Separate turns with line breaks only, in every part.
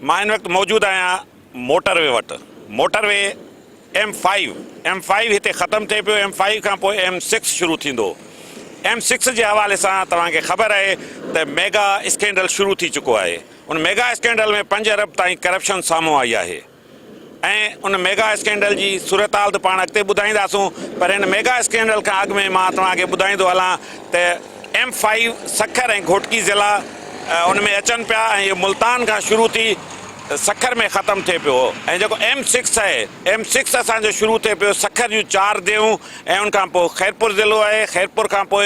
مان هن وقت موجود آهيان موٽر وي وٽ. Motorway M five, M five هتي ختم ٿئي پيو، ايم فائيو کان پوء ايم سڪس شروع ٿيندو. ايم سڪس جي حوالي سان توهان کي خبر آهي ته ميگا اسڪينڊل شروع ٿي چڪو آهي. ان ميگا اسڪينڊل ۾ پنج ارب تائين ڪرپشن سامهون آئي آهي ۽ ان ميگا اسڪينڊل جي صورتحال ته پاڻ اڳتي ٻڌائينداسون پر ان ميگا اسڪينڊل کان اڳ ۾ مان توهان کي ٻڌائيندو هلان ته ايم فائيو سکر ۽ گهوٽڪي ضلعا ان ۾ اچن پيا ۽ اهو ملتان کان شروع ٿي سکر ۾ ختم ٿئي پيو ۽ جيڪو ايم سڪس آهي ايم سڪس اسان جو شروع ٿئي پيو سکر جون چار ديهون ۽ ان کان پوء خيرپور ضلعو آهي خيرپور کان پوء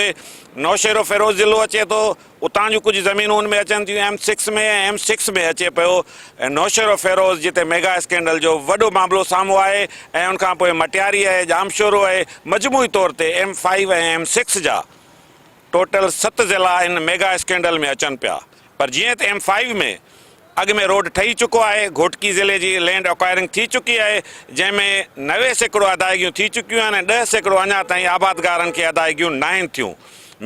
نوشهروفيروز ضلعو اچي ٿو اتان جون ڪجهه زمينون ان ۾ اچن ٿيون ايم سڪس ۾ ۽ ايم سڪس ۾ اچي پيو نوشهروفيروز جتي ميگا اسڪينڊل جو وڏو معاملو سامهون آهي ۽ ان کان پوء مٽياري آهي ڄامشورو آهي مجموعي طور تي ايم فائيو ۽ ايم سڪس جا ٽوٽل ست ضلعا ان ميگا اسڪينڊل ۾ اچن پيا پر جيئن ته ايم فائيو ۾ اڳ ۾ روڊ ٺهي چڪو آهي، گهوٽڪي ضلعي جي لينڊ اڪوائرنگ ٿي چڪي آهي، جنهن ۾ 90% ادائيگيون ٿي چڪيون آهن ۽ 10% اڃا تائين آبادگارن کي ادائيگيون ناهن ٿيون.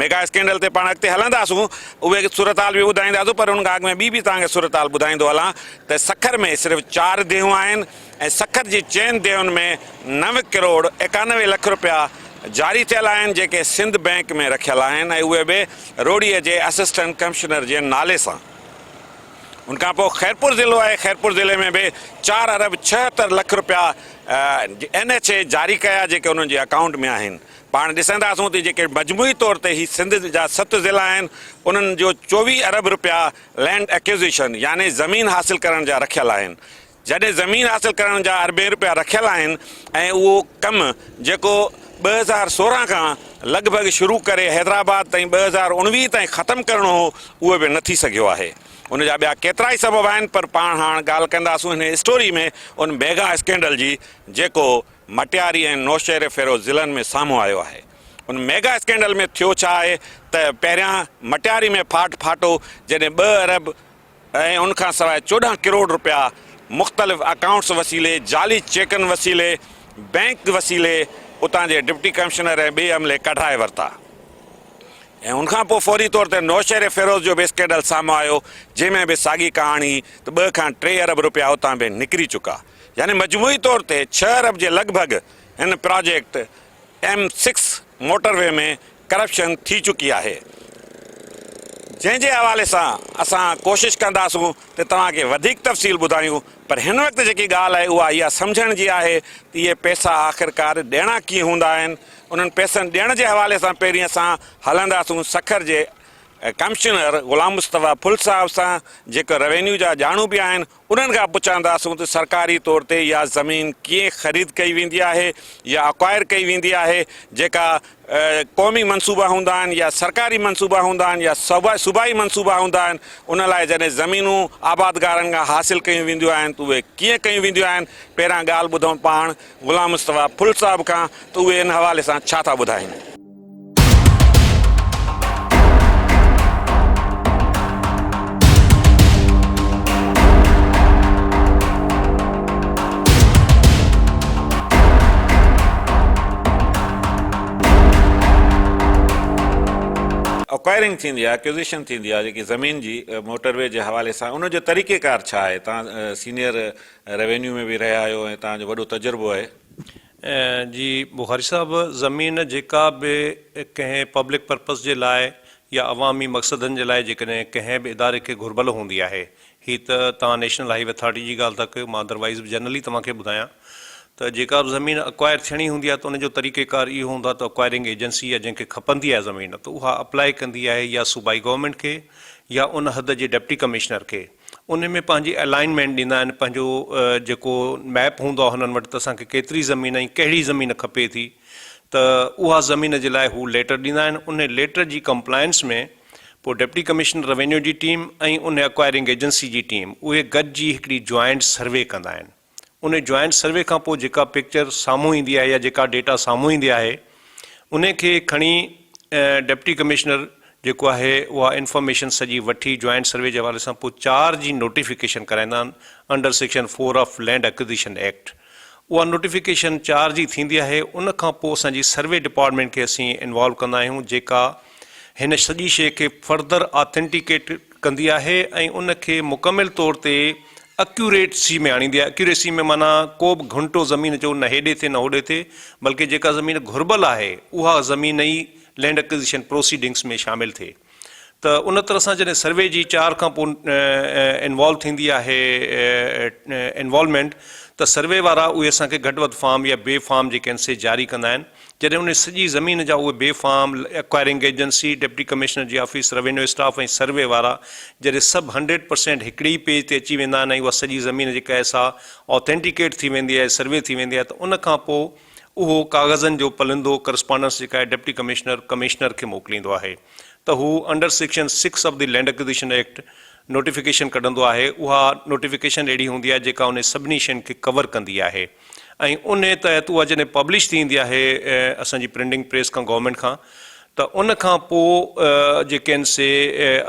ميگا اسڪينڊل تي پاڻ اڳتي هلنداسون، اهي صورتحال به ٻڌائينداسون پر ان کان اڳ ۾ ٻي به توهان کي صورتحال ٻڌائيندو هلان ته سکر ۾ صرف چار ديهون آهن ۽ سکر جي چئن ديهن ۾ نو ڪروڙ 91 لک رپيا جاري ٿيل آهن جيڪي سنڌ بئنڪ ۾ رکيل آهن ۽ اهي به روهڙي جي اسسٽنٽ ڪمشنر جي نالي سان. ان کان پوء خيرپور ضلعو آهي، خيرپور ضلعي ۾ به چار ارب 76 لک رپيا اين ايڇ اي جاري ڪيا جيڪي انهن جي اڪائونٽ ۾ آهن. پاڻ ڏسنداسون ته جيڪي مجموعي طور تي هي سنڌ جا ست ضلعا آهن انهن جو 24 ارب رپيا لينڊ اڪيوزيشن يعني زمين حاصل ڪرڻ جا رکيل آهن. جڏهن زمين حاصل ڪرڻ جا اربين رپيا رکيل آهن ۽ اهو ڪم جيڪو 2016 کان لڳ ڀڳ شروع ڪري حيدرآباد تائين 2019 تائين ختم ڪرڻو هو اهو به نه ٿي سگهيو آهي. ان جا ٻيا ڪيترائي سبب آهن پر پاڻ هاڻ ڳالهه ڪنداسون هن اسٽوري ۾ ان ميگا اسڪينڊل جي جيڪو مٽياري ۽ نوشهريفيروز ضلعن ۾ سامهون آيو آهي. ان ميگا اسڪينڊل ۾ ٿيو ڇا آهي ته پهريان مٽياري ۾ ڦاٽ ڦاٽو جڏهن ٻه ارب ۽ ان کان سواء 14 ڪروڙ رپيا مختلف اڪائونٽس وسيلي جعلي چيڪن وسيلي بئنڪ وسيلي اتان جي ڊپٽي ڪمشنر ۽ ٻئي عملي ڪڍرائي ورتا ۽ ان کان پوء فوري طور تي نوشهري فيروز جو به اسڪينڊل سامهون آيو جنهن ۾ به ساڳي ڪهاڻي ته ٻه کان ٽي ارب رپيا اتان به نڪري چڪا يعني مجموعي طور تي ڇهه ارب جي لڳ ڀڳ هن project M six motorway ۾ corruption ٿي چڪي آهي جنهن جي حوالي سان اسان ڪوشش ڪنداسون ته توهان کي وڌيڪ تفصيل ٻڌايون پر هن وقت جيڪي ڳالهه آهي اها اها سمجهڻ جي آهي ته اهي پئسا آخرڪار ڏيڻا ڪيئن هوندا آهن انهن پئسن ڏيڻ جي حوالي سان پهرين اسان هلنداسون سکر جي ڪمشنر غلام مصطفيٰ ڦل صاحب سان جيڪو روينيو جا ڄاڻو به آهن انهن کان پڇانداسون ته سرڪاري طور تي اها زمين ڪيئن خريد ڪئي ويندي آهي يا اڪوائر ڪئي ويندي آهي جيڪا قومي منصوبا هوندا آهن يا سرڪاري منصوبا هوندا آهن يا صوبائي منصوبا هوندا آهن ان لاء جڏهن زمينون آبادگارن کان حاصل ڪيون وينديون آهن ته اهي ڪيئن ڪيون وينديون آهن پهريان ڳالهه ٻڌون پاڻ غلام مصطفيٰ ڦل صاحب کان ته اهي ان حوالي سان ڇا ٿا ٻڌائين. اڪوائرنگ ٿيندي آهي اڪوزيشن ٿيندي آهي جيڪي زمين جي موٽر وي جي حوالي سان ان جو طريقي ڪار ڇا آهي توهان سينيئر روينيو ۾ به رهيا آهيو ۽ توهان جو وڏو تجربو آهي.
جي بخاري صاحب زمين جيڪا به ڪنهن پبلڪ پرپز جي لاء يا عوامي مقصدن جي لاء جيڪڏهن ڪنهن به اداري کي گهربل هوندي آهي هي ته توهان نيشنل هائي وي اٿارٽي جي ڳالهه ٿا ڪيو مان ادروائيز به جنرلي توهان کي ٻڌايان ته جيڪا به زمين اڪوائر ٿيڻي هوندي آهي ته ان جو طريقي ڪار اهو هوندو آهي ته اڪوائرنگ ايجنسي يا جنهن کي کپندي آهي زمين ته اها اپلائي ڪندي آهي يا صوبائي گورنمينٽ کي يا ان حد جي ڊپٽي ڪمشنر کي ان ۾ پنهنجي الائنمينٽ ڏيندا آهن پنهنجو جيڪو ميپ هوندو آهي هنن وٽ ته اسان کي ڪيتري زمين ۽ ڪهڙي زمين کپي ٿي ته اها زمين جي لاء هو ليٽر ڏيندا آهن ان ليٽر جي ڪمپلائنس ۾ پوء ڊپٽي ڪمشنر روينيو جي ٽيم ۽ ان اڪوائرنگ ايجنسي جي ٽيم اهي گڏجي هڪڙي جوائنٽ سروي ڪندا آهن ان جوائنٽ سروي کان پوء جيڪا پڪچر سامهون ايندي آهي يا جيڪا ڊيٽا سامهون ايندي آهي ان کي کڻي ڊپٽي ڪمشنر جيڪو آهي اها انفارميشن سڄي وٺي جوائنٽ سروي جي حوالي سان پوء چار جي نوٽيفڪيشن ڪرائيندا آهن under section four of land acquisition act اها نوٽيفڪيشن چار جي ٿيندي آهي ان کان پوء اسان جي سروي ڊپارٽمينٽ کي اسين انوالو ڪندا آهيون جيڪا هن سڄي شيء کي فردر آٿينٽيڪيٽ ڪندي آهي ۽ ان کي مڪمل طور تي اڪيوريسي ۾ آڻيندي آهي. اڪيوريسي ۾ معنيٰ ڪو به گهنٽو زمين جو نه هيڏي ٿئي نه هوڏي ٿئي بلڪه جيڪا زمين گهربل آهي اها زمين ئي لينڊ اڪوزيشن پروسيڊنگس ۾ شامل ٿئي ته ان طرح سان جڏهن سروي جي چار کان پوء انوالو ٿيندي آهي انوالومينٽ ته سروي وارا اهي اسان کي گهٽ وڌ فارم يا بي فارم جيڪي آهن سي جاري ڪندا آهن جڏهن انهي سڄي زمين جا اهي B form, acquiring agency, deputy commissioner جي آفيس، روينيو اسٽاف ۽ سروي وارا جڏهن سڀ هنڊريڊ پرسينٽ هڪڙي ئي پيج تي اچي ويندا آهن ۽ اها سڄي زمين جيڪا آهي سا آٿينٽيڪيٽ ٿي ويندي آهي، سروي ٿي ويندي آهي ته ان کان پوء اهو ڪاغذن جو پلندو ڪرسپانڊنس جيڪا آهي ڊپٽي ڪمشنر ڪمشنر کي موڪليندو آهي ته هو under section six of the land acquisition act notification ڪڍندو آهي اها نوٽيفڪيشن اهڙي هوندي آهي جيڪا انهي سڀني شين کي ڪور ڪندي آهي. ۽ انهي تحت اها جڏهن پبلش ٿي ايندي آهي اسان جي پرنٽنگ پريس کان گورنمينٽ کان ته ان کان پوء جيڪي آهن سي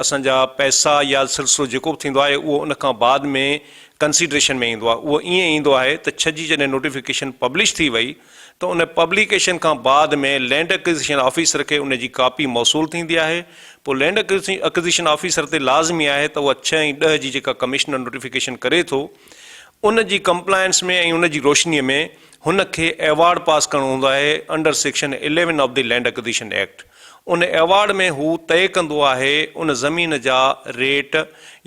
اسان جا پئسا يا سلسلو جيڪو به ٿيندو آهي اهو ان کان بعد ۾ ڪنسيڊريشن ۾ ايندو آهي اهو ائين ايندو آهي ته ڇهه جي جڏهن نوٽيفڪيشن پبلش ٿي وئي ته ان پبليڪيشن کان بعد ۾ لينڊ اڪوزيشن آفيسر کي ان جي ڪاپي موصول ٿيندي آهي پوء لينڊ اڪوزيشن آفيسر تي لازمي آهي ته اها ڇهه ۽ ڏهه جي جيڪا ڪمشنر نوٽيفڪيشن ڪري ٿو ان جي ڪمپلائنس ۾ ۽ ان جي روشنيء ۾ هن کي ايوارڊ پاس ڪرڻو هوندو آهي under section eleven of the land acquisition act. In award ۾ هو طئي ڪندو آهي ان زمين جا ريٽ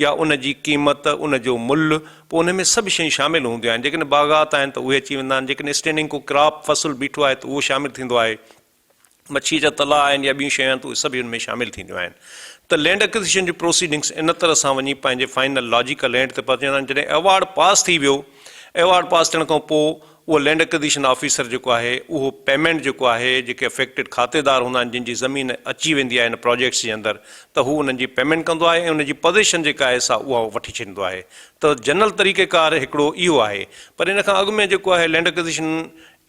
يا ان جي قيمت، ان جو ملهه، پوء ان ۾ سڀ شيون شامل هونديون آهن. جيڪڏهن باغات آهن ته اهي اچي ويندا آهن، جيڪڏهن اسٽينڊنگ ڪو ڪراپ فصل بيٺو آهي ته اهو شامل ٿيندو آهي. مڇيء جا تلاء آهن يا ٻيون شيون آهن ته اهي سڀ ان ۾ شامل ٿينديون آهن ته لينڊ اڪوزيشن جون پروسيڊنگس ان طرح سان وڃي پنهنجي فائنل لاجيڪل اينڊ تي پهچنديون آهن جڏهن ايوارڊ پاس ٿي ويو ايوارڊ پاس ٿيڻ کان پوء اهو لينڊ اڪوزيشن آفيسر جيڪو آهي اهو پيمينٽ جيڪو آهي جيڪي افيڪٽيڊ کاتيدار هوندا آهن جن جي زمين اچي ويندي آهي ان پراجيڪٽس جي اندر ته هو انهن جي پيمينٽ ڪندو آهي ۽ ان جي پزيشن جيڪا آهي سا اها وٺي ڇڏيندو آهي ته جنرل طريقيڪار هڪڙو اهو آهي پر ان کان اڳ ۾ جيڪو آهي لينڊ اڪوزيشن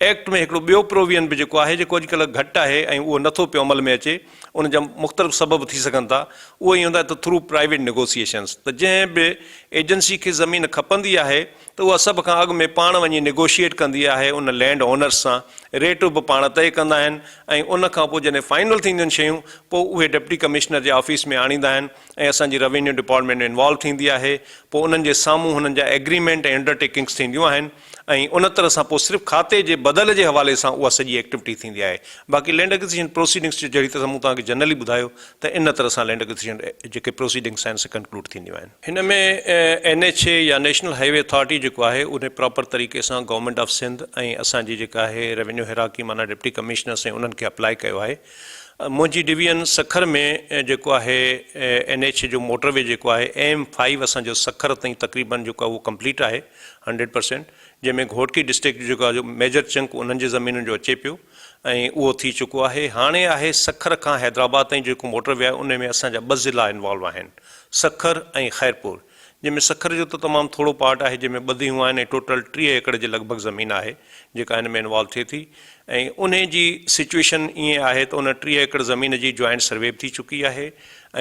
ايڪٽ ۾ هڪڙو ٻيو پروويزن به جيڪو آهي جيڪو اڄڪلهه گهٽ آهي ۽ اهو نٿو پيو عمل ۾ اچي ان جا مختلف سبب ٿي سگهن ٿا اهو ائين هوندو آهي ته ٿرو پرائيويٽ نيگوسيئيشنس ته جنهن به ايجنسي کي زمين کپندي آهي ته اها سڀ کان اڳ ۾ پاڻ وڃي نيگوشيئيٽ ڪندي آهي ان لينڊ اونرس سان ريٽ به پاڻ طئي ڪندا آهن ۽ ان کان پوء جڏهن فائنل ٿينديون آهن شيون پوء اهي ڊپٽي ڪمشنر جي آفيس ۾ آڻيندا آهن ۽ اسان جي روينيو ڊپارٽمينٽ انوالو ٿيندي آهي پوء انهن جي سامهون هنن جا ايگريمينٽ ۽ انڊرٽيڪنگس ٿينديون آهن ۽ ان طرح سان پوء صرف کاتي جي بدل جي حوالي سان اها سڄي ايڪٽيوٽي ٿيندي آهي. باقي لينڊ اڪوزيشن پروسيڊنگس جو جهڙي طرح سان مون توهان کي جنرلي ٻڌايو ته ان طرح سان لينڊ اڪوزيشن جيڪي پروسيڊنگس آهن سي ڪنڪلوڊ ٿينديون آهن. هن ۾ اين ايڇ اي يا نيشنل هائي وي اٿارٽي جيڪو آهي ان پراپر طريقي سان گورنمينٽ آف سنڌ ۽ اسان جي جيڪا آهي روينيو هيراڪي معنيٰ ڊپٽي ڪمشنرس ۽ انهن کي اپلائي ڪيو آهي. منهنجي ڊويزن سکر ۾ جيڪو آهي اين ايڇ اي جو موٽر وي جيڪو آهي ايم فائيو اسان جو سکر تائين تقريبن جيڪو آهي اهو ڪمپليٽ آهي. هنڊريڊ پرسينٽ جنهن ۾ گهوٽڪي ڊسٽرڪٽ جو جيڪو آهي ميجر چنڪ انهن جي زمينن جو اچي پيو ۽ اهو ٿي چڪو آهي هاڻي آهي سکر کان حيدرآباد تائين جيڪو موٽر وي آهي ان ۾ اسان جا ٻه ضلعا انوالو آهن سکر ۽ خيرپور جنهن ۾ سکر جو ته تمام ٿورو پارٽ آهي جنهن ۾ ٻه ديهون آهن ۽ ٽوٽل 30 ايڪڙ جي لڳ ڀڳ زمين آهي جيڪا ان ۾ انوالو ٿئي ٿي ۽ انهي جي سچويشن ائين آهي ته ان 30 ايڪڙ زمين جي جوائنٽ سروي به ٿي چڪي آهي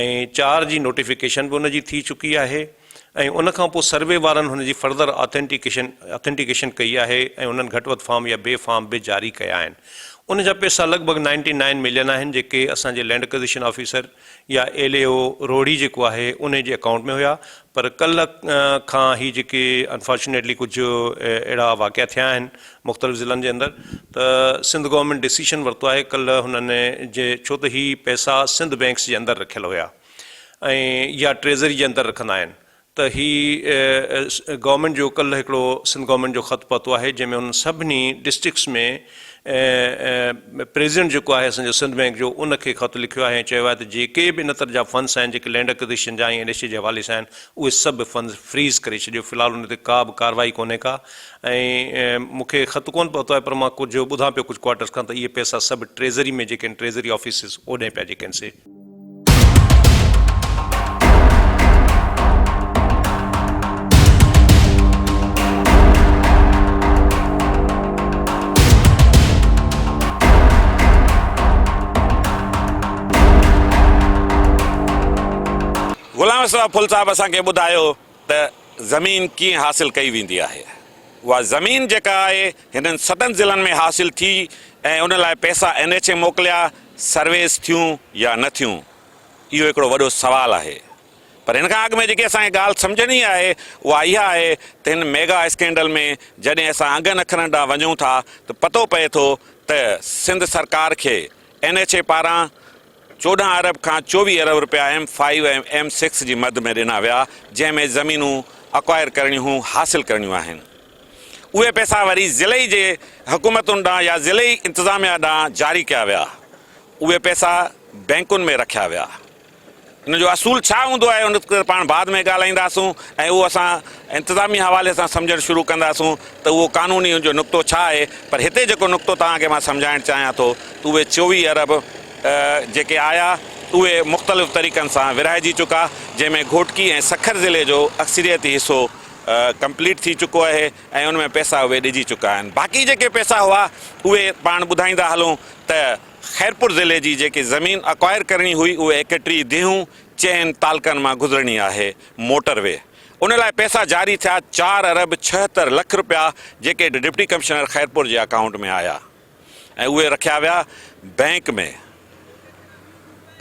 ۽ چار جي نوٽيفڪيشن به ان جي ٿي چڪي آهي ۽ ان کان پوء سروي وارن هن جي فردر آٿينٽيڪيشن Authentication ڪئي آهي ۽ انهن گهٽ وڌ فارم يا بي فارم به جاري ڪيا آهن. ان جا پئسا لڳ ڀڳ نائنٽي نائن ملين آهن جيڪي اسان جي لينڊ اڪوزيشن آفيسر يا ايل اي او روهڙي جيڪو آهي انهي جي اڪائونٽ ۾ هيا پر ڪلهه کان هي جيڪي انفارچونيٽلي ڪجهه اهڙا واقعا ٿيا آهن مختلف ضلعن جي اندر ته سنڌ گورنمينٽ ڊسيشن ورتو آهي ڪلهه هنن جي ڇو ته هي پئسا سنڌ بينڪس جي اندر رکيل هيا. ۽ يا ٽريزري جي اندر رکندا آهن ته هي گورنمينٽ جو ڪلهه هڪڙو سنڌ گورنمينٽ جو خط پهتو آهي جنهن ۾ انهن سڀني ڊسٽرڪٽس ۾ پريزيڊنٽ جيڪو آهي اسان جو سنڌ بينڪ جو ان کي خط لکيو آهي ۽ چيو آهي ته جيڪي به ان طرح جا فنڊس آهن جيڪي لينڊ اڪوزيشن جا ۽ اين ايڇ اي جي حوالي سان آهن اهي سڀ فنڊس فريز ڪري ڇڏيو في الحال ان تي ڪا به ڪارروائي ڪونهي ڪا ۽ مون کي خط ڪونه پهتو آهي پر مان ڪجهه ٻڌان پيو ڪجهه ڪوارٽرس کان ته اهي پئسا سڀ ٽريزري ۾ جيڪي آهن ٽريزري آفيسز اوڏهين پيا جيڪي آهن سي
غلام مصطفيٰ ڦل صاحب اسان کي ٻڌايو ته زمين ڪيئن حاصل ڪئي ويندي آهي. اها زمين جيڪا آهي هنن ستن ضلعن ۾ حاصل ٿي ۽ ان لاء پئسا اين ايڇ اي موڪليا، سرويز ٿيون يا نه ٿيون اهو هڪڙو وڏو سوال آهي. پر هن کان اڳ ۾ جيڪي اسان کي ڳالهه سمجهڻي آهي اها اها آهي ته هن ميگا اسڪينڊل ۾ جڏهن اسان انگن اکرن ڏانهن وڃون ٿا ته پتو پئي ٿو ته سنڌ سرڪار کي اين ايڇ اي پاران 14 ارب کان 24 ارب رپيا ايم فائيو ۽ ايم سڪس جي مد ۾ ڏنا ويا جنهن ۾ زمينون اڪوائر ڪرڻيون هيون حاصل ڪرڻيون آهن اهي پئسا وري ضلعي جي حڪومتن ڏانهن يا ضلعي انتظاميا ڏانهن جاري ڪيا ويا اهي پئسا بئنڪن ۾ رکيا ويا. ان جو اصول ڇا هوندو آهي ان تي پاڻ بعد ۾ ڳالهائينداسون ۽ اهو اسان انتظامي حوالي سان سمجهڻ شروع ڪنداسون ته اهو قانوني ان جو نقطو ڇا آهي پر هتي جيڪو نقطو توهان کي مان سمجهائڻ چاهيان ٿو ته اهي 24 ارب جيڪي آيا اهي مختلف طريقن سان ورهائجي چڪا جنهن ۾ گهوٽڪي ۽ سکر ضلعي جو اڪثريتي حصو ڪمپليٽ ٿي چڪو آهي ۽ ان ۾ پئسا اهي ڏجي چڪا آهن باقي جيڪي پئسا هئا اهي پاڻ ٻڌائيندا هلون ته خيرپور ضلعي جي جيڪي زمين اڪوائر ڪرڻي هئي اهي 31 ديهون چئن تعلقن مان گذرڻي آهي موٽر وي ان لاء پئسا جاري ٿيا چار ارب 76 لک رپيا جيڪي ڊپٽي ڪمشنر خيرپور جي اڪائونٽ ۾ آيا ۽ اهي رکيا ويا بئنڪ ۾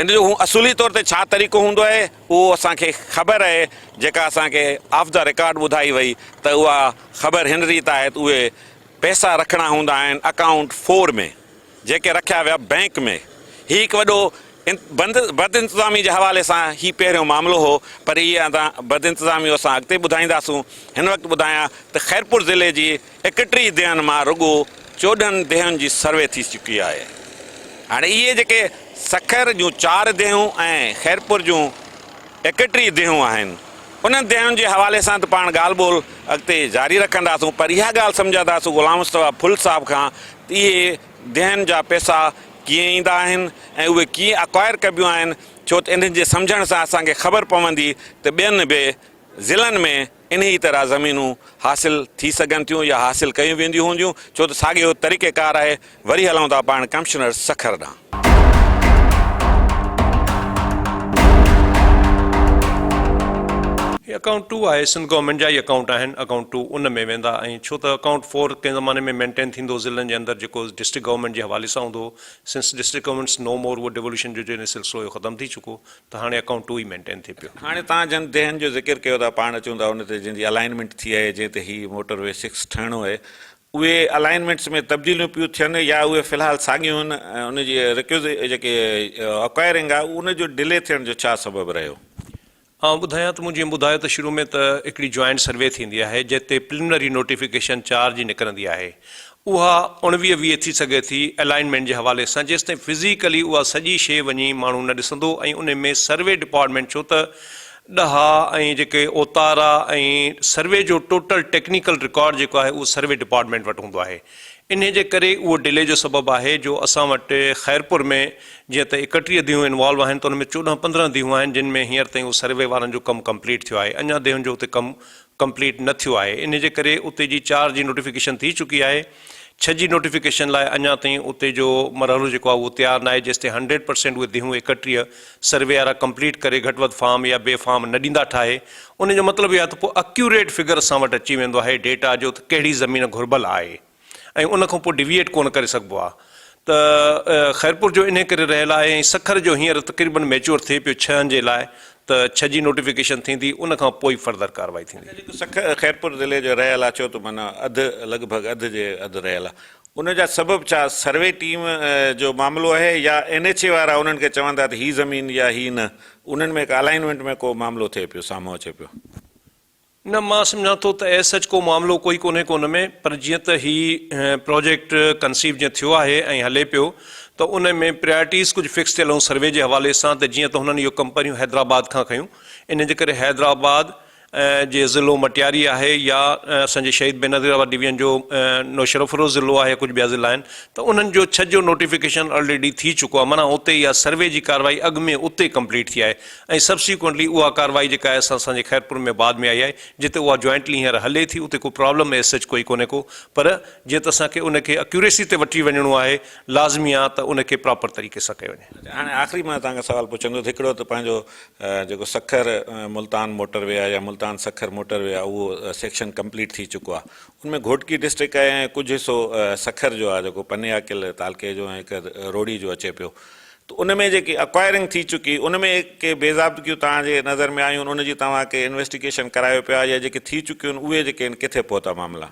ان جو اصولي طور تي ڇا طريقو هوندو آهي اهو اسان کي خبر آهي جيڪا اسان کي آف the record ٻڌائي وئي ته اها خبر هن ريت آهي ته اهي پئسا رکڻا هوندا آهن اڪائونٽ فور ۾ جيڪي رکيا ويا بئنڪ ۾. هي هڪ وڏو بدانتظامي جي حوالي سان هي پهريون معاملو هو پر اهي بدانتظاميون اسان اڳتي ٻڌائينداسون. هن وقت ٻڌايان ته خيرپور ضلعي جي 31 ديهن مان رڳو 14 ديهن جي سروي ٿي چڪي آهي. هاڻي اهي جيڪي سکر جون چار ديهون ۽ خيرپور جون 31 ديهون آهن انهن ديهن جي حوالي سان ته پاڻ ڳالهه ٻولهه اڳتي جاري رکنداسون پر اها ڳالهه سمجهنداسون غلام مصطفيٰ ڦل صاحب کان ته اهي ديهن جا پئسا ڪيئن ايندا آهن ۽ اهي ڪيئن اڪوائر ڪبيون آهن ڇو ته انهن جي سمجهڻ سان اسان کي خبر پوندي ته ٻين به ضلعن ۾ انهيء طرح زمينون حاصل ٿي سگهن ٿيون يا حاصل ڪيون وينديون هونديون ڇو ته ساڳيو طريقه ڪار آهي وري هلون ٿا پاڻ ڪمشنر سکر ڏانهن.
هي اڪائونٽ ٽو آهي سنڌ گورنمينٽ جا ئي اڪائونٽ آهن اڪائونٽ ٽو ان ۾ ويندا ۽ ڇو ته اڪائونٽ فور ڪنهن زماني ۾ مينٽين ٿيندو هو ضلعن جي اندر جيڪو ڊسٽرڪٽ گورنمينٽ جي حوالي سان هوندو هو سنس ڊسٽرڪٽ گورنمينٽس نو مور اهو ڊيولوشن جو جڏهن سلسلو اهو ختم ٿي چڪو ته هاڻي اڪائونٽ ٽو ئي مينٽين ٿئي پيو.
هاڻي توهان جن ديهن جو ذڪر ڪيو ٿا پاڻ اچون ٿا ان تي جن جي الائنمينٽ ٿي آهي جنهن تي هي موٽر وي سڪس ٺهڻو آهي اهي الائنمينٽس ۾ تبديليون پيون ٿين يا اهي في الحال ساڳيون آهن ۽ ان جي ريڪوز جيڪي اڪوائرنگ آهي ان جو ڊلي ٿيڻ جو ڇا سبب رهيو؟
آئون ٻڌايان ته مون جيئن ٻڌايو ته شروع ۾ ته هڪڙي جوائنٽ سروي ٿيندي آهي جنهن تي پرلمنري نوٽيفڪيشن چار جي نڪرندي آهي اها 19 20 ٿي سگهي ٿي الائنمينٽ جي حوالي سان جيستائين فزيڪلي اها سڄي شيء وڃي ماڻهو نه ڏسندو ۽ ان ۾ سروي ڊپارٽمينٽ ڇو ته ڏها ۽ جيڪي اوتارا ۽ سروي جو ٽوٽل ٽيڪنيڪل رڪارڊ جيڪو آهي اهو سروي ڊپارٽمينٽ وٽ هوندو آهي انهي جي ڪري اهو ڊلي جو سبب آهي جو اسان وٽ خيرپور ۾ جيئن ته 31 ديهون انوالو آهن ته ان ۾ 14 15 ديهون آهن جن ۾ هينئر تائين اهو سروي وارن جو ڪم ڪمپليٽ ٿيو آهي اڃا ديهن جو اتي ڪم ڪمپليٽ نه ٿيو آهي انهي جي ڪري اتي جي چار جي نوٽيفڪيشن ٿي چڪي آهي ڇهه جي نوٽيفڪيشن لاء اڃا تائين اتي جو مرحلو جيڪو آهي اهو تيار ناهي جيستائين هنڊريڊ پرسينٽ اهي ديهون 31 سروي وارا ڪمپليٽ ڪري گهٽ وڌ فارم يا بي فارم نه ڏيندا ٺاهي ان جو مطلب اهو آهي ته پوء اڪيوريٽ فگر اسان وٽ اچي ويندو آهي ڊيٽا جو ته ڪهڙي زمين گهربل آهي ۽ ان کان پوء ڊويئيٽ ڪونه ڪري سگهبو آهي ته خيرپور جو انهي ڪري رهيل آهي ۽ سکر جو هينئر تقريبن ميچوئر ٿئي پيو ڇهن جي لاء ته ڇهه جي نوٽيفڪيشن ٿيندي ان کان پوء ئي فردر ڪارروائي ٿيندي.
اڇا جيڪو سکر خيرپور ضلعي جو رهيل آ ڇو ته معنيٰ اڌ لڳ ڀڳ اڌ جي اڌ رهيل آ ان جا سبب ڇا سروي ٽيم جو معاملو آهي يا اين ايڇ اي وارا انهن کي چون ٿا ته هي زمين يا هي نه انهن ۾ هڪ الائنمينٽ ۾ ڪو معاملو ٿئي پيو سامهون اچي پيو.
نه مان سمجهان ٿو ته ايز سچ ڪو معاملو ڪوئي ڪونهي ڪو ان ۾ پر جيئن ته هي پروجيڪٽ ڪنسيو جيئن ٿيو آهي ۽ هلي پيو ته ان ۾ پريارٽيز ڪجهه فڪس ٿيل هيون سروي جي حوالي سان ته جيئن ته هنن اهو ڪمپنيون حيدرآباد کان کنيون ان جي ڪري حيدرآباد جي ضلعو مٽياري آهي يا اسان جي شهيد بينظير آباد ڊويزن جو نوشهروفيروز ضلعو آهي يا ڪجهه ٻيا ضلعا آهن ته انهن جو ڇهه جو نوٽيفڪيشن آلريڊي ٿي چڪو آهي معنيٰ اتي اها سروي جي ڪارروائي اڳ ۾ اتي ڪمپليٽ ٿي آهي ۽ سبسيڪوئنٽلي اها ڪارروائي جيڪا آهي سا اسان جي خيرپور ۾ بعد ۾ آئي آهي جتي اها جوائنٽلي هينئر هلي ٿي اتي ڪو پرابلم ايز سچ ڪوئي ڪونهي ڪو پر جيئن ته اسان کي ان کي اڪيوريسي تي وٺي وڃڻو آهي لازمي آهي ته ان کي پراپر طريقي سان ڪيو وڃي.
اڇا هاڻي آخري مان توهان کان سوال پڇندس هڪڙو ته پنهنجو جيڪو سکر ملتان موٽر وي آهي يا ملتان سکر موٽر وي آهي اهو سيڪشن ڪمپليٽ ٿي چڪو آهي ان ۾ گهوٽڪي ڊسٽرڪٽ آهي ۽ ڪجهه حصو سکر جو آهي جيڪو پني عاقل تعلقي جو ۽ هڪ روهڙي جو اچي پيو. ته ان ۾ جيڪي اڪوائرنگ ٿي چڪي ان ۾ ڪي بي ضابطگيون توهان جي نظر ۾ آيون ان جي توهان ڪي انويسٽيگيشن ڪرايو پيا يا جيڪي ٿي چڪيون آهن اهي جيڪي آهن ڪٿي پهتا معاملا؟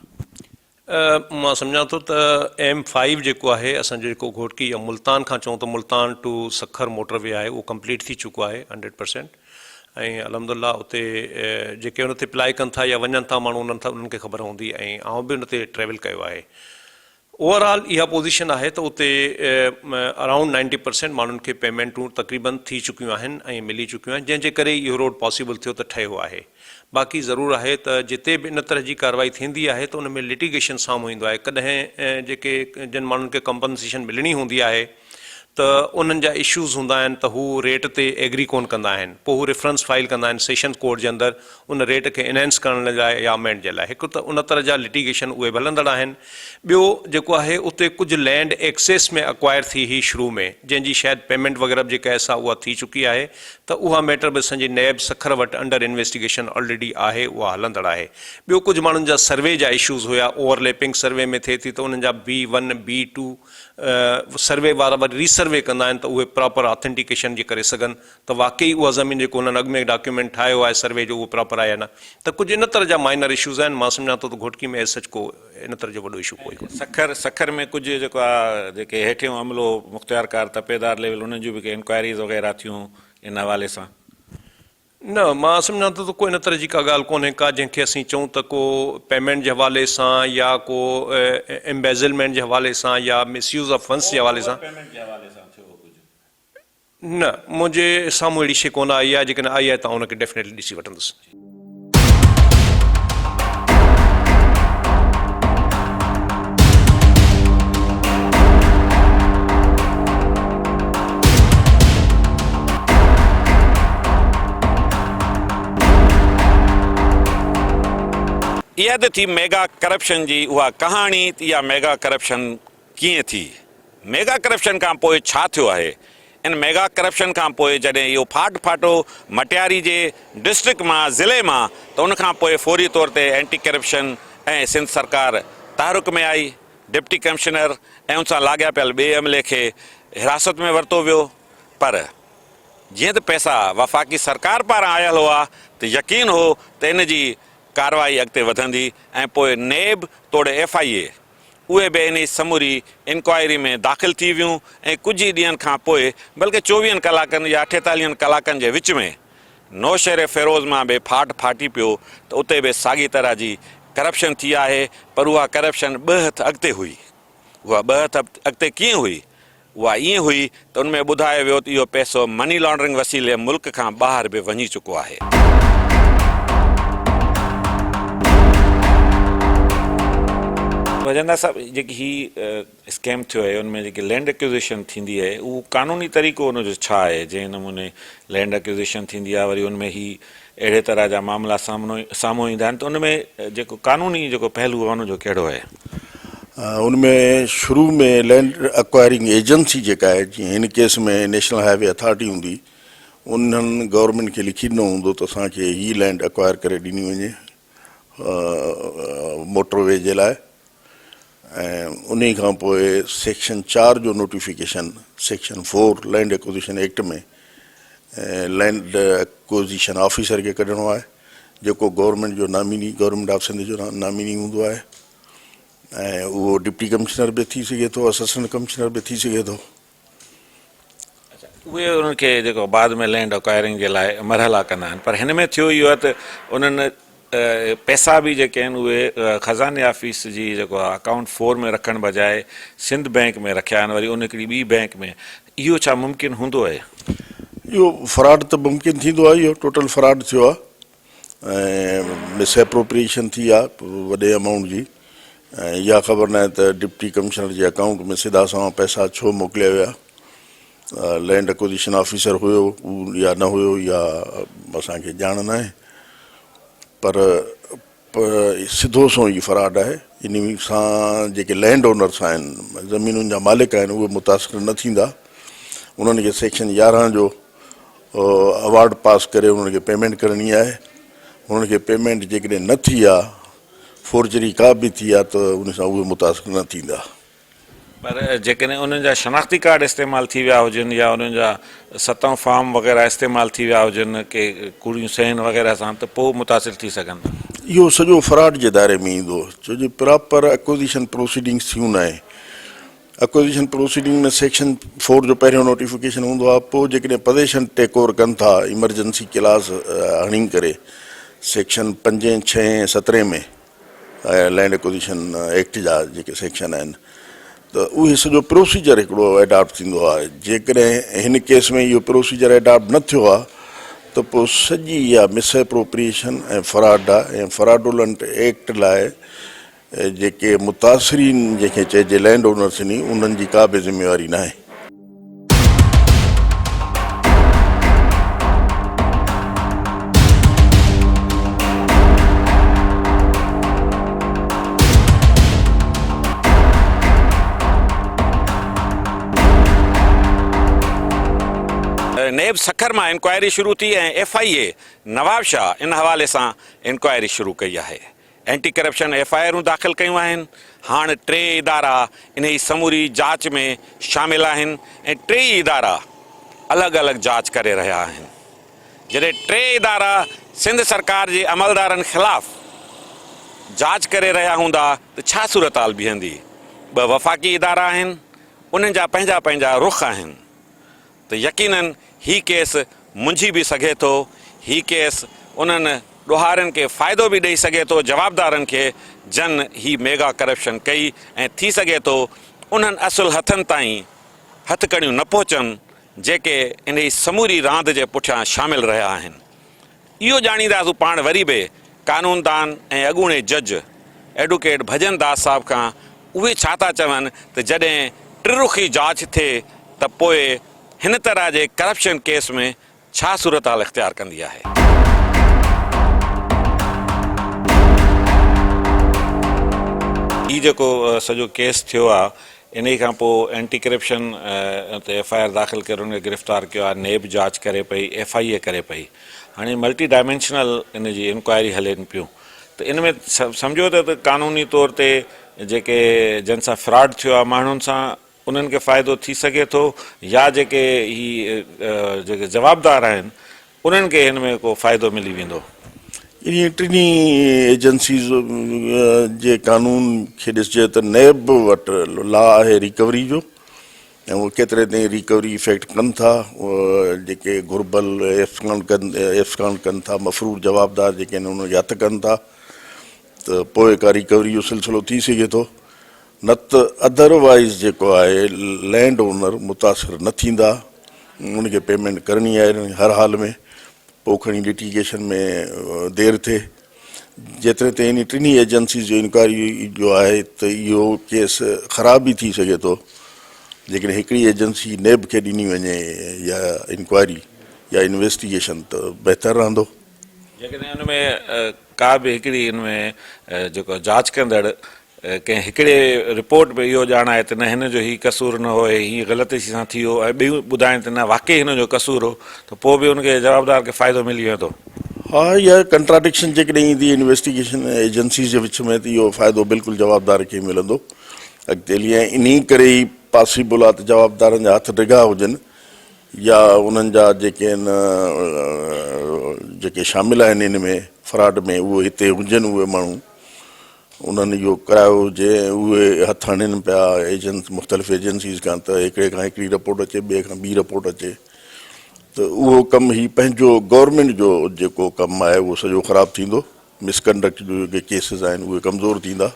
مان سمجهان ٿو ته ايم فائيو جيڪو آهي اسان جو جيڪو گهوٽڪي يا ملتان کان چئون ته Multan to Sukkur motor way آهي اهو ڪمپليٽ ٿي چڪو آهي هنڊريڊ پرسينٽ ۽ الحمد لله اتي جيڪي ان تي پلائي ڪن ٿا يا وڃن ٿا ماڻهو انهن انهن کي خبر هوندي ۽ آئون به ان تي ٽريول ڪيو آهي اوور آل اها پوزيشن آهي ته اتي اراؤنڊ نائنٽي پرسينٽ ماڻهن کي پيمينٽون تقريبن ٿي چڪيون آهن ۽ ملي چڪيون آهن جنهن جي ڪري اهو روڊ پاسيبل ٿيو ته ٺهيو آهي باقي ضرور آهي ته جتي به ان طرح جي ڪارروائي ٿيندي آهي ته ان ۾ لٽيگيشن سامهون ايندو آهي ڪڏهن جيڪي جن ماڻهن کي ڪمپنسيشن ملڻي هوندي آهي ته انهن جا اشوز هوندا آهن ته هو ريٽ تي ايگري ڪونه ڪندا آهن پوء هو ريفرنس فائل ڪندا آهن سيشنز ڪورٽ جي اندر ان ريٽ کي انهينس ڪرڻ لاء يا امينڊ جي لاء هڪ ته ان طرح جا لٽيگيشن اهي به هلندڙ آهن ٻيو جيڪو آهي اتي ڪجهه لينڊ ايڪسيس ۾ اڪوائر ٿي هئي شروع ۾ جنهن جي شايد پيمينٽ وغيره به جيڪا آهي سا اها ٿي چڪي آهي ته اها ميٽر به اسان جي نيب سکر وٽ انڊر انويسٽيگيشن آلريڊي آهي اها هلندڙ آهي ٻيو ڪجهه ماڻهن جا سروي جا اشوز هيا اوور ليپنگ سروي ۾ ٿئي ٿي ته انهن جا B one B two survey وارا وري ري سروي ڪندا آهن ته اهي پراپر آٿينٽيڪيشن جي ڪري سگهن ته واقعي اها زمين جيڪو انهن اڳ ۾ ڊاڪيومينٽ ٺاهيو آهي سروي جو اهو پراپر آهي يا نه ته ڪجهه ان طرح جا مائنر اشوز آهن مان سمجهان ٿو ته گهوٽڪي ۾ ايز سچ ڪو ان طرح جو وڏو اشو ڪوئي ڪونهي.
سکر، سکر ۾ ڪجهه جيڪو آهي جيڪي هيٺيون عملو مختيارڪار تپيدار ليول انهن جون به ڪي انڪوائريز وغيره ٿيون ان حوالي سان.
نه، مان سمجهان ٿو ته ڪو ان طرح جي ڪا ڳالهه ڪونهي ڪا جنهن کي اسين چئون ته ڪو پيمينٽ جي حوالي سان يا ڪو امبيزلمينٽ جي حوالي سان يا مس يوز آف فنڊز جي حوالي سان. نه، منهنجي سامهون اهڙي شيء ڪونه آئي آهي، جيڪڏهن آئي آهي ته آئون ان کي ڊيفنيٽلي ڏسي وٺندس.
اها ته ٿي ميگا ڪرپشن جي اها ڪهاڻي ته اها ميگا ڪرپشن ڪيئن ٿي؟ ميگا ڪرپشن کان پوء ڇا ٿيو آهي؟ ان ميگا ڪرپشن کان پوء جڏهن اهو ڦاٽ ڦاٽو مٽياري جي ڊسٽرڪٽ مان ضلعي مان ته ان کان پوء فوري طور تي اينٽي ڪرپشن ۽ سنڌ سرڪار تحرڪ ۾ آئي، ڊپٽي ڪمشنر ۽ ان سان لاڳاپيل ٻئي عملي کي حراست ۾ ورتو ويو پر جيئن ته پئسا وفاقي سرڪار پاران آيل هئا ته يقين هو ته ان جي ڪارروائي اڳتي وڌندي ۽ پوء نيب توڙي ايف I اي اهي به انهي سموري انڪوائري ۾ داخل ٿي ويون ۽ ڪجهه ئي ڏينهن کان پوء بلڪه چوويهن ڪلاڪن يا اٺيتاليهن ڪلاڪن جي وچ ۾ نوشهرفيروز مان به ڦاٽ ڦاٽي پيو ته اتي به ساڳي طرح جي ڪرپشن ٿي آهي پر اها ڪرپشن ٻه هٿ اڳتي هئي. اها ٻه هٿ اڳتي ڪيئن هئي؟ اها ائين هئي ته ان ۾ ٻڌايو ويو ته اهو پئسو مني لانڊرنگ وسيلي ملڪ کان ٻاهر به وڃي چڪو آهي. وجندا صاحب جيڪي هي اسڪيم ٿيو آهي ان ۾ جيڪي لينڊ اڪيوزيشن ٿيندي آهي اهو قانوني طريقو ان جو ڇا آهي جنهن نموني لينڊ اڪيوزيشن ٿيندي آهي وري ان ۾ هي اهڙي طرح جا معاملا سامهون ايندا آهن ته ان ۾ جيڪو قانوني جيڪو پهلو آهي ان جو ڪهڙو آهي؟
ان ۾ شروع ۾ لينڊ اڪوائرنگ ايجنسي جيڪا آهي جيئن هن case ۾ national highway authority هوندي انهن گورنمينٽ کي لکي ڏنو هوندو ته اسان کي هي لينڊ اڪوائر ڪري ڏني وڃي موٽر وي جي لاء ۽ انهي کان پوء سيڪشن چار جو notification section four land acquisition act ۾ land acquisition officer کي ڪڍڻو آهي جيڪو گورنمينٽ جو ناميني گورنمينٽ آف سنڌ جو ناميني هوندو آهي ۽ اهو ڊپٽي ڪمشنر به ٿي سگهي ٿو اسسٽنٽ ڪمشنر به ٿي سگهي ٿو.
اهي انهن کي جيڪو بعد ۾ لينڊ اڪوائرنگ جي لاء مرحلا ڪندا آهن پر هن ۾ ٿيو اهو آهي ته انهن پئسا به جيڪي آهن اهي خزاني آفيس جي جيڪو آهي اڪائونٽ فور ۾ رکڻ بجاء سنڌ بئنڪ ۾ رکيا آهن وري ان هڪڙي ٻي بئنڪ ۾ اهو ڇا ممڪن هوندو آهي؟
اهو فراڊ ته ممڪن ٿيندو آهي اهو ٽوٽل فراڊ ٿيو آهي ۽ مس ايپروپريئيشن ٿي آهي وڏي امائونٽ جي ۽ اها خبر ناهي ته ڊپٽي ڪمشنر جي اڪائونٽ ۾ سڌا سنوان پئسا ڇو موڪليا ويا لينڊ اڪوزيشن آفيسر هيو يا نه هيو اها اسان کي ڄاڻ ناهي پر سڌو سنئون هي فراڊ آهي ان سان جيڪي لينڊ اونرس آهن زمينن جا مالڪ آهن اهي متاثر نه ٿيندا انهن کي سيڪشن 11 جو اوارڊ پاس ڪري انهن کي پيمينٽ ڪرڻي آهي انهن کي پيمينٽ جيڪڏهن نه ٿي آ فورجري ڪا به ٿي آ ته ان سان اهي متاثر نه ٿيندا.
پر جيڪڏهن انهن جا شناختي ڪارڊ استعمال ٿي ويا هجن يا انهن جا ستون فارم وغيره استعمال ٿي ويا هجن ڪي ڪوڙيون صحين وغيره سان ته پوء متاثر ٿي سگهن ٿا.
اهو سڄو فراڊ جي دائري ۾ ايندو ڇو جو پراپر اڪوزيشن پروسيڊنگس ٿيون ناهي. اڪوزيشن پروسيڊنگ ۾ سيڪشن فور جو پهريون نوٽيفڪيشن هوندو آهي پوء جيڪڏهن پزيشن ٽيڪ اوور ڪن ٿا ايمرجنسي ڪلاز هڻي ڪري سيڪشن پنجين ڇهين ۽ سترهين ۾ لينڊ اڪوزيشن ايڪٽ جا جيڪي سيڪشن آهن ته اهي سڄو پروسيجر هڪڙو ايڊاپٽ ٿيندو آهي جيڪڏهن هن ڪيس ۾ اهو پروسيجر ايڊاپٽ نه ٿيو آهي ته پوء سڄي اها مس اپروپريشن ۽ فراڊ آهي ۽ فراڊولنٽ ايڪٽ لاء جيڪي متاثرين جنهن کي چئجي لينڊ اونرس انهن جي ڪا به ذميواري ناهي.
نيب سکر مان انڪوائري شروع ٿي ۽ ايف I اي نوابشاهه ان حوالي سان انڪوائري شروع ڪئي آهي. اينٽي ڪرپشن ايف I آرون داخل ڪيون آهن، هاڻ ٽي ادارا انهي سموري جاچ ۾ شامل آهن ۽ ٽيئي ادارا الڳ الڳ جاچ ڪري رهيا آهن، جڏهن ٽي ادارا سنڌ سرڪار جي عملدارن خلاف جاچ ڪري رهيا هوندا ته ڇا صورتحال بيهندي، ٻه وفاقي ادارا آهن انهن جا پنهنجا پنهنجا رخ آهن. ته يقينن هي ڪيس منجهي به سگهي ٿو، هي ڪيس انهن ڏوهارين کي فائدو به ڏئي سگهي ٿو جوابدارن کي جن هي ميگا ڪرپشن ڪئي ۽ ٿي سگهي ٿو انهن اصل هٿن تائين هٿڪڙيون نه پهچن جيڪي انهي سموري راند جي پٺيان شامل رهيا آهن. اهو ڄاڻينداسون پاڻ وري به قانوندان ۽ اڳوڻي جج ايڊوڪيٽ ڀڄن داس صاحب کان اهي ڇا ٿا چون ته جڏهن ٽرخي جاچ ٿئي ته پوء هن طرح جي ڪرپشن ڪيس ۾ ڇا صورتحال اختيار ڪندي آهي. هي جيڪو سڄو ڪيس ٿيو آهي انهي کان پوء اينٽي ڪرپشن تي ايف I R داخل ڪري ان کي گرفتار ڪيو آهي، نيب جاچ ڪري پئي، ايف I اي ڪري پئي، هاڻي ملٽي ڊائمينشنل ان جي انڪوائري هلين پيون ته ان ۾ سمجهو ته قانوني طور تي جيڪي جن سان فراڊ ٿيو آهي ماڻهن سان انهن کي فائدو ٿي سگهي ٿو يا جيڪي هي جيڪي جوابدار آهن انهن کي هن ۾ ڪو فائدو ملي ويندو.
انهي ٽنهي ايجنسيز جي قانون کي ڏسجي ته نيب وٽ لا آهي ريڪوري جو ۽ اهي ڪيتري تائين ريڪوري افيڪٽ ڪن ٿا جيڪي گهربل ايفسڪانڊ ڪن ٿا مفرور جوابدار جيڪي آهن انهن کي هٿ ڪن ٿا ته پوء ڪا ريڪوري جو سلسلو ٿي سگهي ٿو نه ته ادر وائيز جيڪو آهي لينڊ اونر متاثر نه ٿيندا ان کي پيمينٽ ڪرڻي آهي هر حال ۾ پوء کڻي لٽيگيشن ۾ دير ٿئي جيتري تائين انهي ٽنهي ايجنسيز جو انڪوائري جو آهي ته اهو ڪيس خراب به ٿي سگهي ٿو جيڪڏهن هڪڙي ايجنسي نيب کي ڏني وڃي يا انڪوائري يا انويسٽيگيشن ته بهتر رهندو.
جيڪڏهن ان ۾ ڪا به هڪڙي ان ۾ جيڪو جاچ ڪندڙ ڪنهن هڪڙي رپورٽ ۾ اهو ڄاڻائي ته نه هن جو هي قصور نه هو هي غلطي سان ٿي ويو ۽ ٻيون ٻڌائين ته نه واقعي هن جو قصور هو ته پوء به ان کي جوابدار کي فائدو ملي ويندو.
ها اها ڪنٽراڊڪشن جيڪڏهن ايندي انويسٽيگيشن ايجنسيز جي وچ ۾ ته اهو فائدو بلڪل جوابدار کي ئي ملندو اڳتي هلي ۽ انهي ڪري ئي پاسيبل آهي ته جوابدارن جا هٿ ڊگها هجن يا انهن جا جيڪي آهن جيڪي شامل آهن ان ۾ فراڊ ۾ اهي هتي هجن اهي ماڻهو انهن اهو ڪرايو هجي ۽ اهي هٿ هڻين پيا ايجنس مختلف ايجنسيز کان ته هڪڙي کان هڪڙي رپورٽ اچي ٻئي کان ٻي رپورٽ اچي ته اهو ڪم هي پنهنجو گورنمينٽ جو جيڪو ڪم آهي اهو سڄو خراب ٿيندو مس ڪنڊڪٽ جو جيڪي ڪيسز آهن اهي ڪمزور ٿيندا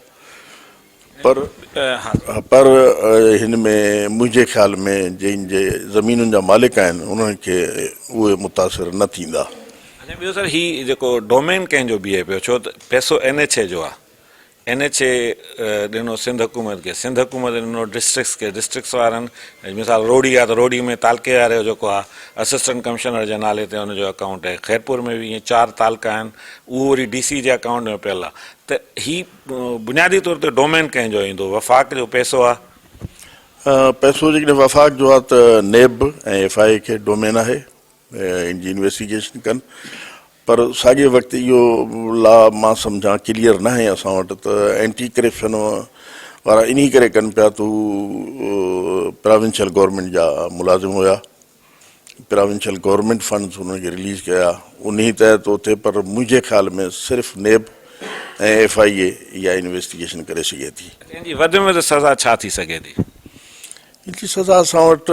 پر پر هن ۾ منهنجي خيال ۾ جن جي زمينن جا مالڪ آهن انهن کي اهي متاثر نه ٿيندا.
اڇا ٻيو سر هي جيڪو ڊومين ڪنهن جو بيهي پيو ڇو ته پئسو اين ايڇ اي جو آ اين ايڇ اي ڏنو سنڌ حڪومت کي سنڌ حڪومت ڏنو ڊسٽرڪس کي ڊسٽرڪس وارن مثال روهڙي آ ته روهڙي ۾ تعلقي واري جو جيڪو آ اسسٽنٽ ڪمشنر جي نالي تي ان جو اڪائونٽ آهي خيرپور ۾ به ائين چار تعلقا آهن اهو وري ڊي سي جي اڪائونٽ ۾ پيل آ ته هي بنيادي طور تي ڊومين ڪنهن جو ايندو وفاق جو پئسو آ.
پئسو جيڪڏهن وفاق جو آ ته نيب ۽ ايف I اي کي ڊومين آهي ان جي انويسٽيگيشن ڪن پر ساڳئي وقت اهو لا مان سمجهان ڪليئر ناهي اسان وٽ ته اينٽي ڪرپشن وارا انهي ڪري ڪن پيا ته هو پراونشل گورنمينٽ جا ملازم هيا پراونشل گورنمينٽ فنڊز انهن کي رليز ڪيا انهي تحت اتي پر منهنجي خيال ۾ صرف نيب ۽ ايف I اي اها انويسٽيگيشن ڪري سگهي ٿي.
ان جي وڌ ۾ وڌ سزا ڇا ٿي سگهي ٿي؟
ان جي سزا اسان وٽ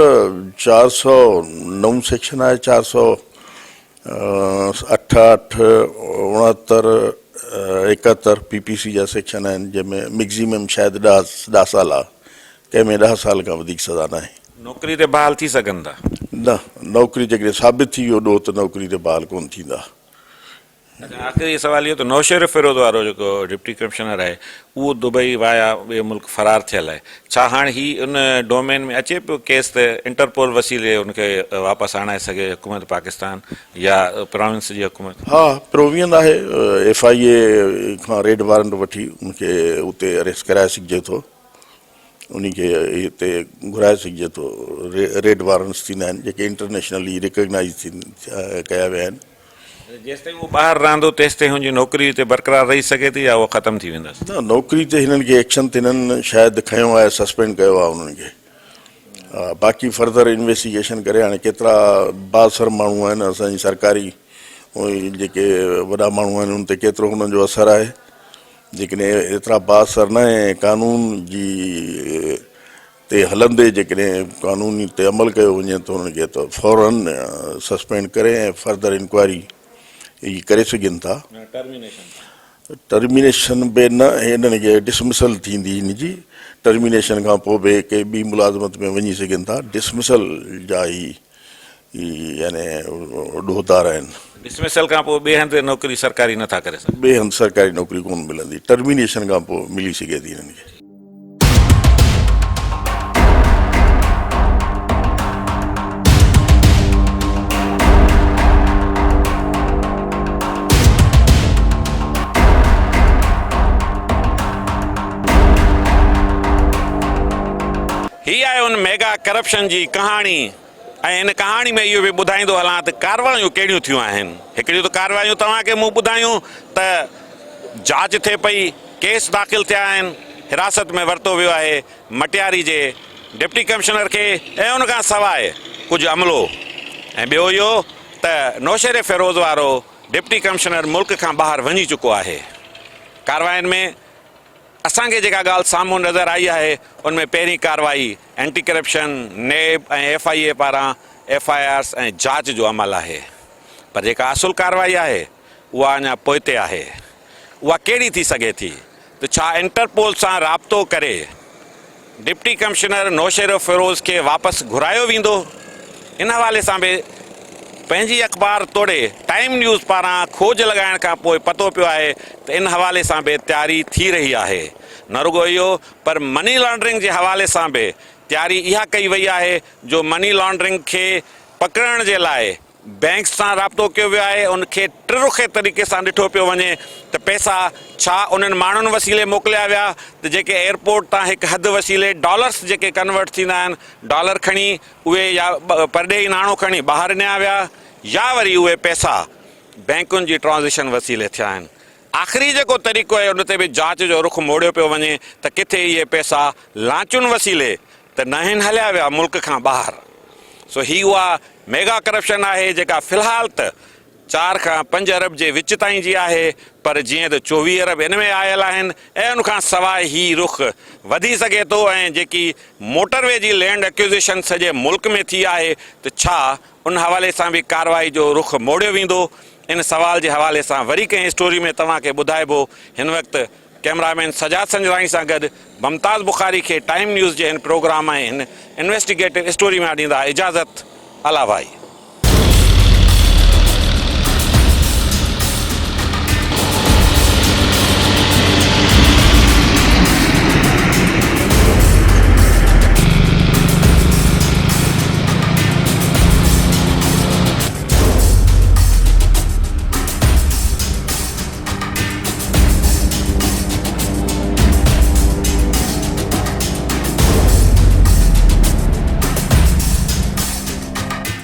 409 سيڪشن آهي 408 اٺ 69 71 پي پي سي جا سيڪشن آهن جنهن ۾ ميڪزيمم شايد ڏهه سال آهي ڪنهن ۾ ڏهه سال کان وڌيڪ سزا ناهي.
نوڪري تي بحال ٿي سگهن ٿا؟
نه، نوڪري جيڪڏهن ثابت ٿي ويو ڏوهه ته نوڪري تي بحال ڪونه ٿيندا.
اڇا آخري سوال اهو ته نوشهرو فيروز وارو جيڪو ڊپٽي ڪمشنر آهي اهو دبئي وايا ٻئي ملڪ فرار ٿيل آهي ڇا هاڻ هي ان ڊومين ۾ اچي پيو ڪيس ته انٽرپول وسيلي ان کي واپس آڻائي سگهي حڪومت پاڪستان يا پراونس جي حڪومت؟
ها پرووين آهي ايف I اي کان ريڊ وارنٽ وٺي ان کي اتي اريسٽ ڪرائي سگهجي ٿو. انهي کي هتي گهرائي سگهجي ٿو. ريڊ وارنٽس ٿيندا آهن جيڪي انٽرنيشنلي ريڪگنائيز ڪيا ويا آهن.
جيستائين اهو ٻاهر رهندو تيستائين هن جي نوڪري هتي برقرار رهي سگهي ٿي يا اهو ختم ٿي ويندس؟
نه نوڪري تي هنن کي ايڪشن ته هنن شايد کنيو آهي سسپينڊ ڪيو آهي انهن کي باقي فردر انويسٽيگيشن ڪري هاڻي ڪيترا بااثر ماڻهو آهن اسان جي سرڪاري جيڪي وڏا ماڻهو آهن ان تي ڪيترو هنن جو اثر آهي جيڪڏهن ايترا بااثر نه ۽ قانون جي تي هلندي جيڪڏهن قانون تي عمل ڪيو وڃي ته انهن کي ته فورن سسپينڊ ڪري ۽ فردر انڪوائري هي ڪري سگهن ٿا. ٽرمينيشن به نه انهن کي ڊسمسل ٿيندي ان جي ٽرمينيشن کان پوء به ڪنهن ٻي ملازمت ۾ وڃي سگهن ٿا ڊسمسل جا هي يعني ڏوهدار آهن.
ڊسمسل کان پوء ٻئي هنڌ نوڪري سرڪاري نه ٿا ڪري سگهن.
ٻئي هنڌ سرڪاري نوڪري ڪونه ملندي. ٽرمينيشن کان پوء ملي سگهي ٿي هنن کي.
هي آهي ان ميگا ڪرپشن جي ڪهاڻي. ۽ ان ڪهاڻي ۾ اهو به ٻڌائيندو هلان ته ڪارروايون ڪهڙيون ٿيون آهن. هڪڙيون ته ڪارروايون توهان کي مون ٻڌايون ته جاچ ٿئي پئي، ڪيس داخل ٿيا آهن، حراست ۾ ورتو ويو آهي مٽياري جي ڊپٽي ڪمشنر کي ۽ ان کان سواء ڪجهه عملو ۽ ٻيو اهو ته نوشهري فيروز وارو ڊپٽي ڪمشنر ملڪ کان ٻاهر وڃي چڪو آهي. ڪاررواين ۾ اسان کي جيڪا ڳالهه سامهون نظر آئي آهي ان ۾ پهرين ڪارروائي anti corruption, NAB ۽ F I A پاران ايف I آرز ۽ جاچ جو عمل آهي پر جيڪا اصل ڪارروائي آهي اها اڃا پوئتي آهي اها ڪهڙي ٿي سگهي ٿي ته ڇا انٽرپول سان رابطو ڪري ڊپٽي ڪمشنر نوشهروفيروز کي واپس گهرايو ويندو؟ ان حوالي سان به پنهنجي اخبار توڙي ٽائيم نيوز پاران کوج لڳائڻ کان پوء پتو پيو آهي ته ان حوالي سان به تياري ٿي رهي آهي. نه رڳو اهو پر مني لانڊرنگ جي حوالي سان به تياري اها ڪئي وئي آهي جو مني لانڊرنگ کي پڪڙڻ جي لاء بئنڪس سان رابطو ڪيو ويو آهي ان کي ٽه رخي طريقي سان ڏٺو پيو وڃي ته پئسا ڇا انهن ماڻهن وسيلي موڪليا ويا ته جيڪي ايئرپورٽ تان هڪ حد وسيلي ڊالرس جيڪي ڪنورٽ ٿيندا آهن ڊالر کڻي اهي يا پرڏيهي ناڻو کڻي ٻاهر نيا ويا يا وري اهي پئسا بئنڪن جي ٽرانزيشن وسيلي ٿيا آهن آخري جيڪو طريقو آهي ان تي به جاچ جو رخ موڙيو پيو وڃي ته ڪٿي اهي پئسا لانچن وسيلي ته ناهن هليا ويا ملڪ کان ٻاهر سو هي اها ميگا ڪرپشن آهي جيڪا في الحال ته چار کان پنج ارب جي وچ تائين جي آهي پر جيئن ته 24 ارب ان ۾ آيل آهن ۽ ان کان سواء هي رخ وڌي سگهي ٿو ۽ جيڪي موٽر وي جي لينڊ اڪيوزيشن سڄي ملڪ ۾ ٿي آهي ته ڇا ان حوالي سان به ڪارروائي جو رخ موڙيو ويندو ان سوال جي حوالي سان وري ڪنهن اسٽوري ۾ توهان کي ٻڌائبو هن وقت ڪئميرا مين سجاد سنجراڻي سان گڏ ممتاز بخاري کي ٽائيم نيوز جي هن پروگرام ۽ هن انويسٽيگيٽو اسٽوري مان ڏيندا اجازت الله ڀائي.